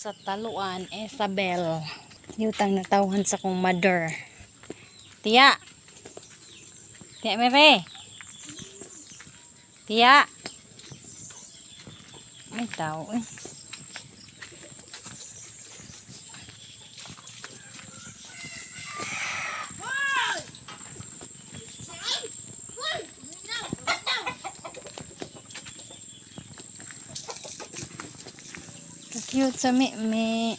Sa Taluan, Isabel. Yutang natawhan sa kong mother. Tiya. Tiya, mere. Tiya. Ay, tao eh. Cute sa mi mi.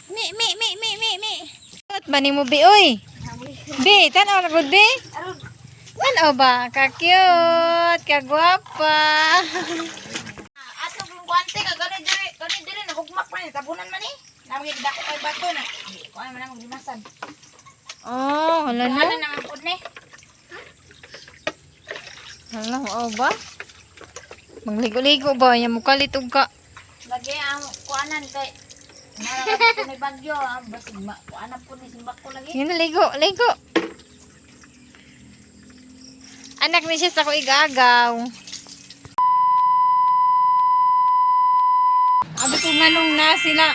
Mi mi mi mi mi mi. Cute ba ni mo bi oy? Bi, tan-aw ra gud bi. Tan-aw ba? Ka-cute, ka-gwapa. Ato kung guante ka gani dire, gani dire nahugmak man ni tabunan man ni. Namo gid dako kay bato na. Kuan man ang limasan. Oh, wala na. Ano na ang pud ni? Hala, oo ba? Magligo-ligo ba? Yan mo kalitog ka. Lagi ang kuanan kay Nara ni bagyo, ah, basig ma kuanan pud ni simbak ko lagi. Yan, ligo, ligo. Anak ni siya sa ko igagaw. Abi ko nganong na sila.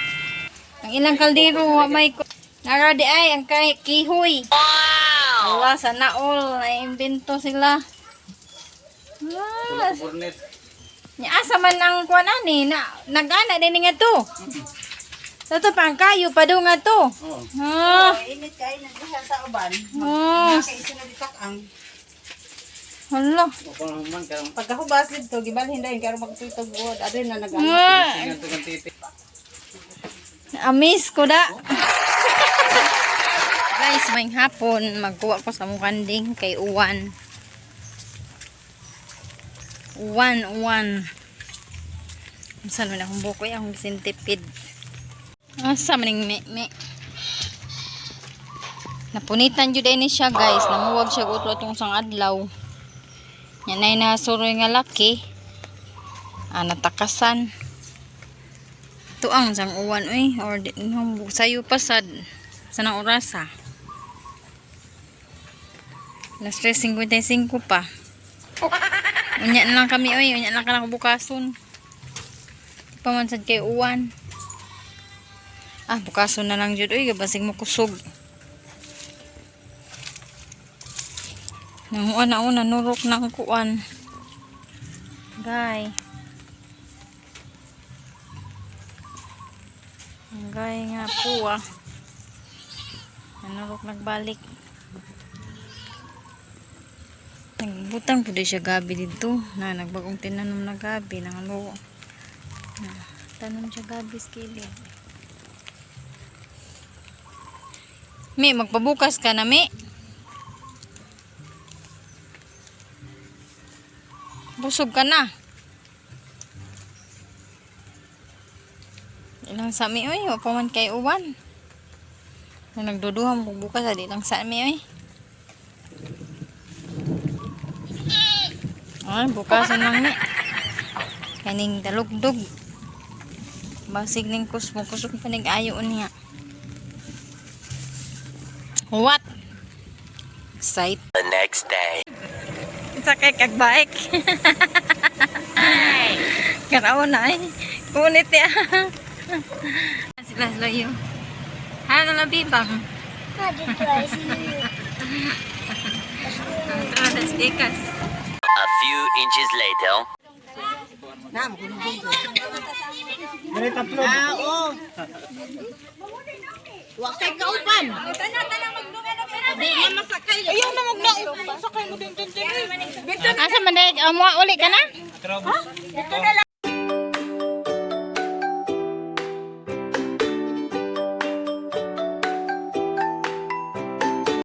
Ang ilang kaldero, wa may nara di ay, ang kay kihoy. Wow! Wala, sana all. Na-invento sila. Ah, Nya asa man ang kuan ani na nagana din nga to. Sa to pangkayo pa do nga to. Ah. Init kay nagdihan sa uban. Oh, Kay isunod itak ang hala. pagkahubas dito gibalhin dayon kay aron magtuytog buod adto na nag Ah. Amis ko da. Guys, may hapon magkuha ko sa mong kanding kay Uwan. Uwan, uwan. Saan man akong bukoy, akong sintipid. Asa man ning me, me. Napunitan jud ni siya, guys. Namuwag siya utlo atong sang adlaw. Yan ay nasuroy nga laki. Ah, natakasan. Tuang sang uwan uy or di, no, sayo pa sad sa nang orasa. Alas 3:55 pa. Unya na lang kami uy, unya na lang ka na bukason. Di pa man sad kay uwan. Ah, bukason na lang jud uy, basig mo kusog. Nang na una nurok na ang kuan. Gay. Ang gay nga po ah. Nanurok nagbalik. Nagbutang po di siya gabi dito. Na, nagbagong tinanom na gabi. Nang ano. Na, tanom siya gabi sa kilid. Mi, magpabukas ka na, Mi. Busog ka na. Ilang sa mi oy, wa pa man kay uwan. Nung nagduduham kog bukas adi lang sa mi oy. Ay, bukasan lang mi. Kaning dalugdog. Basig ning kusmo kusog pa ning ayo niya. What? Excite. The next day. Sakay kag bike. Karaon na eh. Kunit ya. Sila sila yun. Ano na bibang? Tara, let's pikas. A few inches later. Ah, oo. Wa kay kauban. Di na masakay. Ayaw na magnaon. Sakay mo din din din. Asa man dahil, uli ka na? Dito na lang.